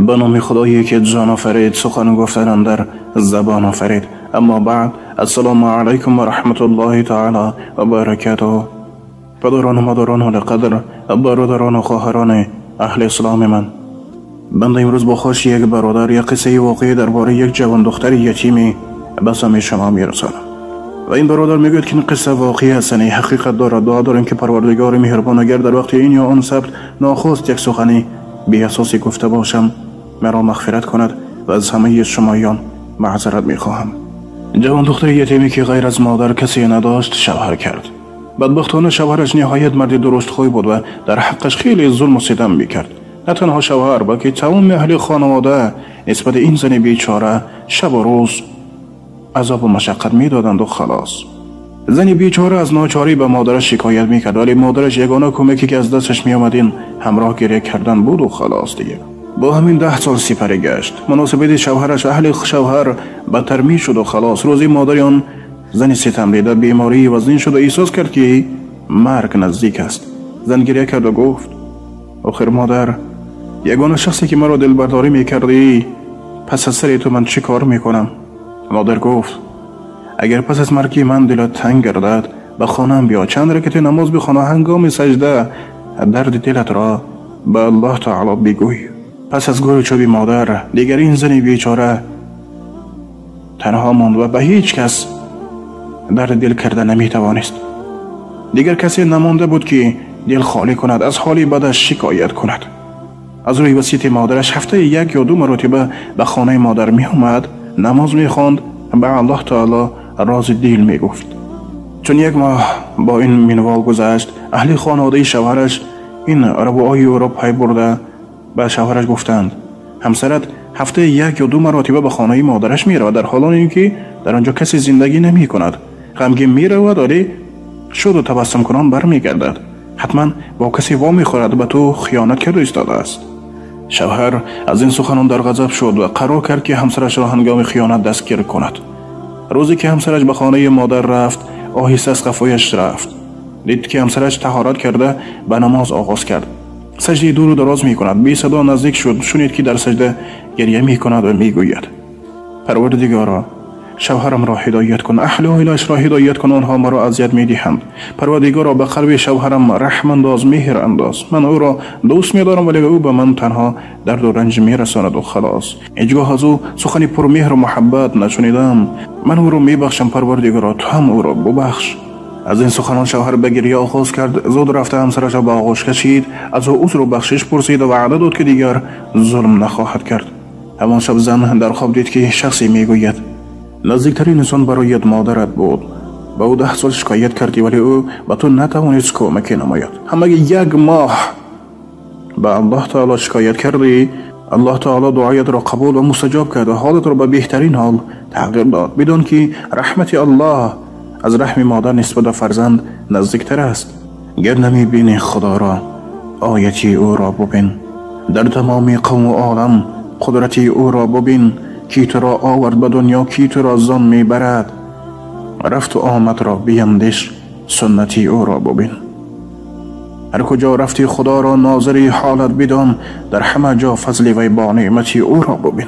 به نام خدایی که جان آفرید، سخن گفتن در زبان آفرید. اما بعد، السلام علیکم و رحمت الله تعالی و برکاته. پدران و مادران عالیقدر، برادران و خواهران اهل اسلام من، بنده امروز با خواهش یک برادر یک قصه واقعی درباره یک جوان دختر یتیمی به سمع شما میرسانم و این برادر میگوید که این قصه واقعی است، یعنی حقیقت دارد. دعا داریم که پروردگار مهربان اگر در وقت این یا آن ثبت ناخواست یک سخنی بی اساسی گفته باشم مرا مغفرت کند و از همه شمایان معذرت میخواهم. جوان دختر یتیمی که غیر از مادر کسی نداشت شوهر کرد. بدبختانه شوهرش نهایت مرد درشتخوی بود و در حقش خیلی ظلم و ستم میکرد. نه تنها شوهر بلکه تمام اهل خانواده نسبت این زن بیچاره شب و روز عذاب و مشقت میدادند و خلاص. زن بیچاره از ناچاری به مادرش شکایت میکرد، ولی مادرش یگانه کمکی که از دستش میآمد این همراه گریه کردن بود و خلاص دیگه. با همین 10 سال سپری گشت. مناسبت شوهرش اهل شوهر بدتر میشد و خلاص. روزی مادر آن زن ستم دیده بیماری وزنین شد و احساس کرد که مرگ نزدیک است. زن گریه کرد و گفت: آخر مادر، یگانه شخصی که مرا دلبرداری میکردی، پس از سر تو من چه کار میکنم؟ مادر گفت: اگر پس از مرگ من دلت تنگ گردد به خانه‌ام بیا، چند رکعت نماز بخوان و هنگام سجده درد دلت را به الله تعالی بگوی. پس از گور چوبی مادر دیگر این زن بیچاره تنها ماند و به هیچ کس درد دل کرده نمیتوانست. دیگر کسی نمانده بود که دل خالی کند، از حال بدش شکایت کند. از روی وصیت مادرش هفته 1 یا 2 مرتبه به خانه مادر می آمد، نماز می خواند، به الله تعالی راز دل می گفت. چون 1 ماه با این منوال گذشت، اهل خانواده شوهرش این روای او را پی برده به شوهرش گفتند: همسرت هفته 1 یا 2 مرتبه به خانه مادرش می رود، در حال اینکه در آنجا کسی زندگی نمی کند. غمگین می رود ولی شد و تبسم کنان برمی گردد. حتما با کسی وا می خورد، به تو خیانت کرده ایستاده است. شوهر از این سخنان در غضب شد و قرار کرد که همسرش را هنگام خیانت دستگیر کند. روزی که همسرش به خانه مادر رفت، آهسته از قفایش رفت. دید که همسرش طهارت کرده به نماز آغاز کرد. سجده دور و دراز می کند. بی صدا نزدیک شد، شنید که در سجده گریه می کند و می گوید: پروردگارا، شوهرم را هدایت کن، اهل عائله‌اش را هدایت کن، آنها مرا اذیت می‌دهند. پروردگارا، به قلب شوهرم رحم انداز، مهر انداز. من او را دوست می‌دارم ولی او به من تنها درد و رنج می‌رساند و خلاص. هیچگاه از او سخنی پر مهر و محبت نشنیدم. من او را می‌بخشم پروردگارا، تو هم او را ببخش. از این سخنان شوهر به گریه آغاز کرد. زود رفته همسرش را به آغوش کشید، از او عذر و بخشش پرسید و وعده داد که دیگر ظلم نخواهد کرد. همان شب زن در خواب دید که شخصی می‌گوید: نزدیکترین انسان برایت مادرت بود، به او 10 سال شکایت کردی ولی او به تو نتوانست کمکی نماید. همگی 1 ماه به الله تعالی شکایت کردی، الله تعالی دعایت را قبول و مستجاب کرد و حالت را به بهترین حال تغییر داد. بدان که رحمت الله از رحم مادر نسبت به فرزند نزدیکتر است. گر نمی بینی خدا را، آیتی او را ببین. در تمام قوم و عالم قدرتی او را ببین. کی تو را آورد به دنیا، کی تو را زان میبرد. رفت و آمد را بیندش، سنتی او را ببین. هر کجا رفتی خدا را ناظری حالت بدان، در همه جا فضل وی با نعمتی او را ببین.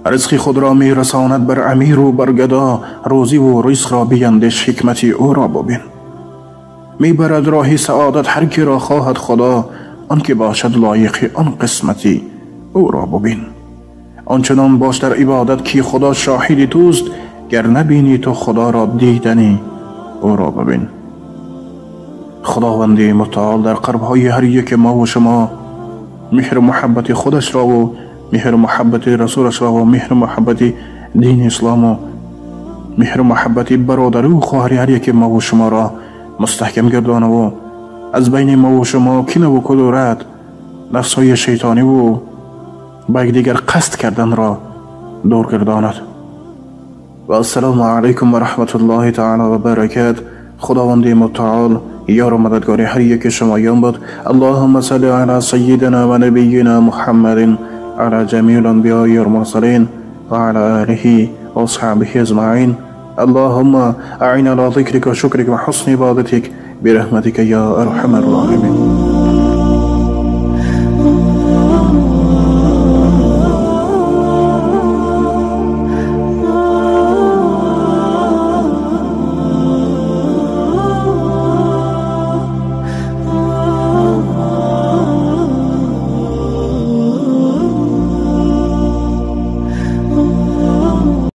رزق خود را میرساند بر امیر و بر گدا، روزی و رزق را بیندش، حکمتی او را ببین. میبرد راهی سعادت هر کی را خواهد خدا، آن که باشد لایق آن قسمتی او را ببین. آنچنان باش در عبادت که خدا شاهد توست، گر نبینی تو خدا را دیدنی او را ببین. خداوند متعال در قلب‌های هر یک ما و شما مهر و محبت خودش را و مهر و محبت رسولش را و مهر و محبت دین اسلام و مهر و محبت برادری و خواهری هر یک ما و شما را مستحکم گردانه و از بین ما و شما کینه و کدورت، نفس‌های شیطانی و با یکدیگر قصد کردن را دور گرداند. و السلام علیکم و رحمت الله تعالی و برکات. خداوند متعال یار و مددگار هر یک شمایان باد. اللهم صل علی سیدنا و نبینا محمد علی جمیع الانبیاء والمرسلین و علی آله و اصحابه اجمعین. اللهم اعنا على ذکرک و شکرک و حسن عبادتک برحمتک یا ارحم الراحمین.